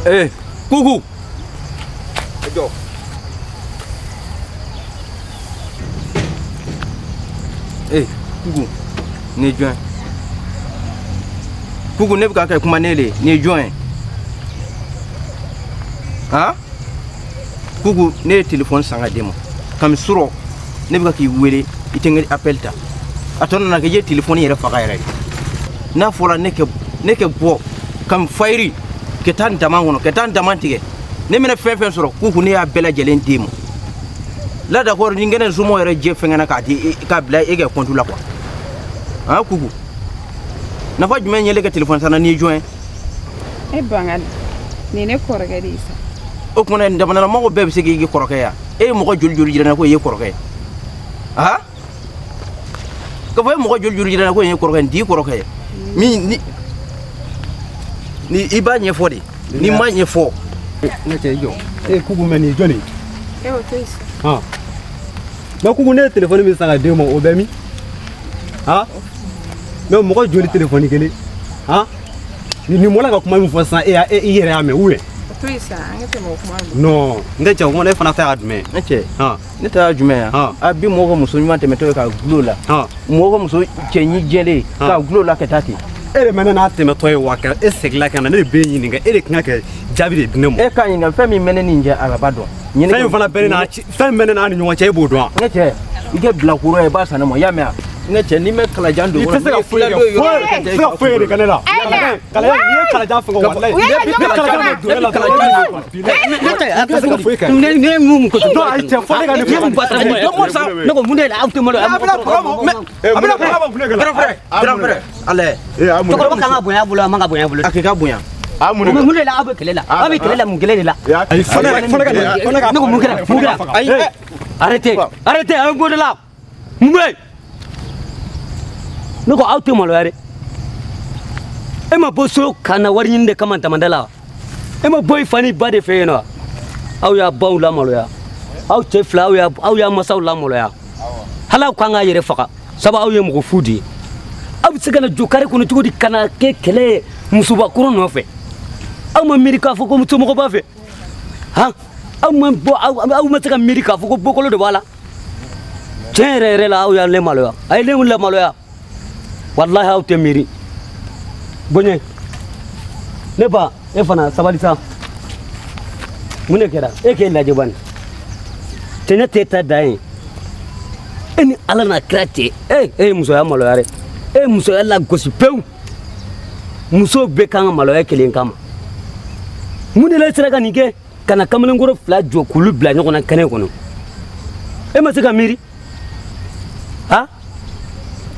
Eh Kuku jɔ. Eh Kuku ne jɔn. Kuku ne bɛ ka kɛ kuma ne le nin ye jɔn ye. Han Kuku ne ye téléphone san ka d'e ma kami sɔrɔ ne bɛ ka k'i wele i tɛ n ka appel ta a tɔ nana kɛ i ye téléphone yɛrɛ faga yɛrɛ de n'a fɔra ne kɛ bɔ kami fayiri ka taa n dama kɔnɔ ka taa n dama tigɛ ne mɛnɛ fɛn fɛn sɔrɔ Kuku ne y'a bɛɛ lajɛlen d'e ma là d'accord ni n kɛnɛ somɔgɔw yɛrɛ jɛ fɛngɛ na k'a di k'a bila e ka compte la quoi han Kuku nafa jumɛn ye ne ka téléphone san na n'i ye jɔn ye. E Bangali nin ye ne kɔrɔkɛ de ye sa. O kumana damanamɔgɔw bɛɛ bɛ se k'i kɔrɔkɛ ya e ye mɔgɔ joli joli jira n na ko e ye kɔrɔkɛ ye han k'a fɔ e mɔgɔ joli joli jira n na ko e ye kɔrɔkɛ ye nin t'i kɔrɔkɛ ye min ni i b'a ɲɛfɔ de n'i m'a ɲɛfɔ. Ne cɛ i jɔ e Kuku mɛ nin ye jɔn ye. E o to yen sa. Han mais Kuku ne ye téléphone min san ka d'e ma o bɛ min han mais mɔgɔ joli téléphone kelen han nin bɔra ka kuma min fɔ sisan e i yɛrɛ y'a mɛn ou bien. O to yen sa an ka tɛmɛ o kuma kan. Non n tɛ cɛ o kuma ne fana ta y'a jumɛn ye. Ne cɛ ne ta y'a jumɛn ye a bi mɔgɔ ka muso ɲuman tɛmɛtɔ ye k'a gulo la mɔgɔ ka muso cɛɲi jɛlen k'a gulo la ka taa ten. E de bɛ ne n'a tɛmɛtɔ ye wa ka e seginna ka na ne de b'e ɲininka e de kan ka kɛ jaabi de di ne ma. E k'a ɲininka fɛn min bɛ ne ni n cɛ araba dɔn. Fɛn min fana bɛ ne n'a fɛn min bɛ ne n'a ni ɲɔgɔn cɛ e b'o dɔn wa. Ne cɛ i kɛ bilakoro ye i b'a san ne ma i y'a mɛn wa. Ne cɛ n'i ma kalajan don. I tɛ se ka foyi kɛ foyi i tɛ se ka foyi de kɛ ne la. Kalajan n'i ye kalajan fɛngɛ walayi. Ne kalajan bɛ don ne la dɔrɔn. Ne cɛ a tɛ se ka foyi kɛ. Ne mun ko. Non ayi cɛ fɔ ne ka nin fɔ. Ne ko mun de la aw tɛ malo. A bɛna baga ma a bɛna baga ma bulon kɔnɔ. Grand frère grand frère ala. Cɛkɔrɔba kan ka bonya a bolo a man ka bonya a bolo. A k'i ka bonya. Mun de la aw bɛ kɛlɛ la aw bɛ kɛlɛ la mun kɛlɛ de la. Ayi fɔ ne ka ne ko mun kɛra mun kɛra. Ayi arrêtez arrêtez aw b'o de la mun bɛ yen. Ne ko aw tɛ maloya dɛ e ma bɔ so ka na wari ɲini de kama damanda la e ma bɔ i fa ni ba de fɛ yen nɔ aw y'a baw lamaloya aw cɛ fila aw y'a masaw lamaloya hali aw kan k'a yɛrɛ faga sabu aw ye mɔgɔ fu de ye aw bɛ se ka na jɔ kare kɔnɔ cogo di ka na kɛ kɛlɛ ye musobakɔrɔ nɔfɛ aw ma miiri k'a fɔ ko somɔgɔw b'a fɛ han aw ma bɔ aw ma se ka miiri k'a fɔ ko bɔkolo de b'a la tiɲɛ yɛrɛ yɛrɛ la aw y'a ne maloya a ye ne lamaloya. Wallahi aw tɛ miiri bonya ne ba e fana sabali sa mun de kɛra e k'e lajɛ bani cɛ ne tɛ ta dan ye e ni ala n'a kira cɛ e ye musoya maloya dɛ e ye musoya lagosi pewu muso bɛɛ kan ka maloya kelen kama mun de la e sera ka nin kɛ ka na kamalenkɔrɔ fila jɔ k'olu bila ɲɔgɔn na kɛnɛ kɔnɔ e ma se ka miiri ha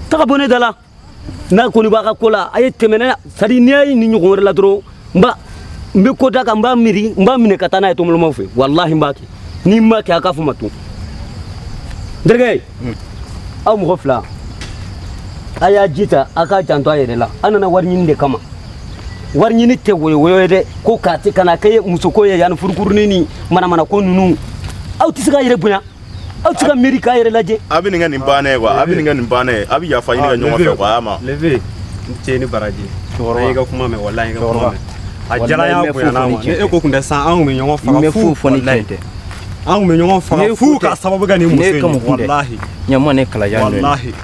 taga bɔ ne da la. N'a kɔni b'a ka ko la a ye tɛmɛ ne c'est à dire n'i y'a ye nin ɲɔgɔn wɛrɛ la dɔrɔn n bɛ ko da kan n b'a miiri n b'a minɛ ka taa n'a ye tɔnbɔlɔmaw fɛ walahi n b'a kɛ ni n m'a kɛ a k'a fɔ ma tun. N terikɛ aw mɔgɔ fila a y'a ji ta a k'a janto a yɛrɛ la an nana wari ɲini de kama wari ɲini tɛ woyowoyo ye dɛ ko k'a tɛ ka na kɛ musoko ye yanni furukurunin ni manamanako ninnu aw tɛ se k'a yɛrɛ bonya. Aw tɛ se ka miiri k'a yɛrɛ lajɛ. A bɛ nin kɛ nin bannen ye quoi a bɛ nin kɛ nin bannen ye a bɛ yafa ɲini ka ɲɔgɔn fɛ quoi a ma. Leve n cɛ ni baraji an y'i ka kuma mɛn walahi an y'i ka kuma mɛn a jala y'a bonya n'a ma ni e ko tun tɛ sisan an tun bɛ ɲɔgɔn faga fu walahi an tun bɛ ɲɔgɔn faga fu k'a sababu kɛ nin muso in ye walahi. Ɲama ne kalajan dɔ ye. Walahi.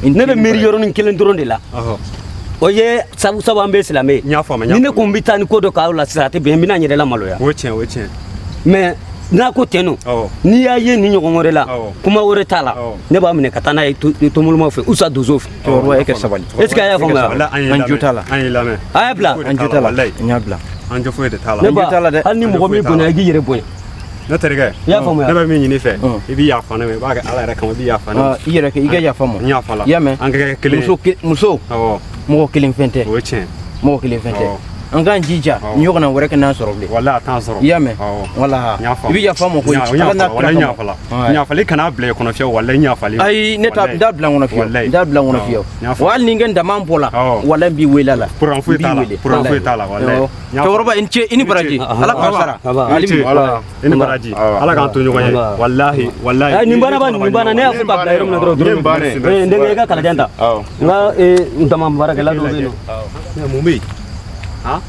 Ne bɛ miiri yɔrɔnin kelen dɔrɔn de la. O ye sabu sabu an bɛ silamɛ ye. N y'a faamu. Ni ne ko n bɛ taa ni ko dɔ k'aw la sisan a tɛ bɛn n bɛna n yɛrɛ lamaloya. O ye tiɲɛ o ye tiɲɛ. Mais n'a ko ten nɔ n'i y'a ye nin ɲɔgɔn wɛrɛ la kuma wɛrɛ t'a la ne b'a minɛ ka taa n'a ye tɔnbɔlɔmaw fɛ usa donso fɛ. Cɛkɔrɔba e ka sabali. Est ce que a y'a faamuya. An jo t'a la. An y'i lamɛn. A y'a bila. An jo t'a la n y'a bila. An jo foyi de t'a la. Ne ba hali ni mɔgɔ min bonya i k'i yɛrɛ bonya. Ne terikɛ. I y'a faamuya. Ne bɛ min ɲini i fɛ i b'i yafa ne ma i b'a kɛ Ala yɛrɛ kama i b'i yafa ne ma. I yɛrɛ kɛ i ka yafa ma. N yafa la. I y'a mɛn. An ka kɛ kelen ye. Muso mɔgɔ kelen fɛn tɛ. O ye tiɲɛ. Mɔgɔ kelen fɛn tɛ. An k'an jija ni ɲɔgɔnna wɛrɛ ka n'an sɔrɔ bilen. Walahi a t'an sɔrɔ. I y'a mɛn. Wala i bɛ yafa n ma koyi. Ala n'a kira kama. N yafala i kana bila i kɔnɔ fiyewu walahi n yafalen. Ayi ne t'a n t'a bila n kɔnɔ fiyewu n t'a bila n kɔnɔ fiyewu. Wa hali ni n kɛ n dama bɔ la walahi n b'i wele a la. Problème foyi t'a la problème foyi t'a la walahi. Cɛkɔrɔba i ni ce i ni baraji Ala k'aw sara. I ni baraji Ala k'an to ɲɔgɔn ye walahi walahi. Nin banna ba nin banna ne y'a fɔ k'a bila yɔrɔ min na dɔrɔn. N denkɛ i ka kalajan ta. N ka n dama baarakɛla dɔ bɛ yen nɔ. Mun bɛ yen? Han?